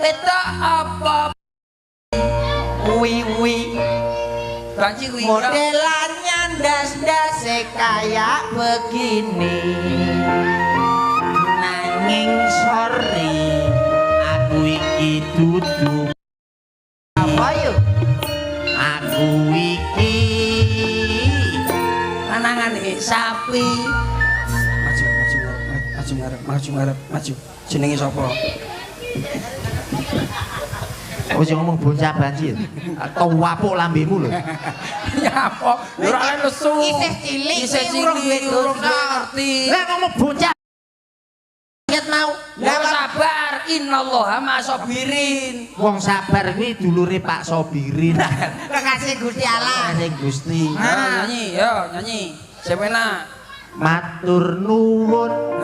Wedok apa? Wi wi. Banci kuwi. Modelannya ndas-ndase kayak begini. Nanging sorry, aku iki dudu. Apa yuk? Aku iki Lanangane sapi. Maju, maju ngarep, maju ngarep, maju ngarep, maju. Jenenge sapa? Wis ngomong bocah banci. Atau wapuk lambemu lho. Nyapa? Ora oleh lesu. Isih cilik, Isih urung duwe cilik, urung dosa. duwe ngerti. Lah ngomong bocah Ingat mau. Lah sabar, innallaha ma'asabirin. Wong sabar kuwi dulure Pak Sobirin. Kekasih Gusti Allah. Kekasih Gusti. Yo nyanyi, yo nyanyi. Sing penak. Matur nuwun.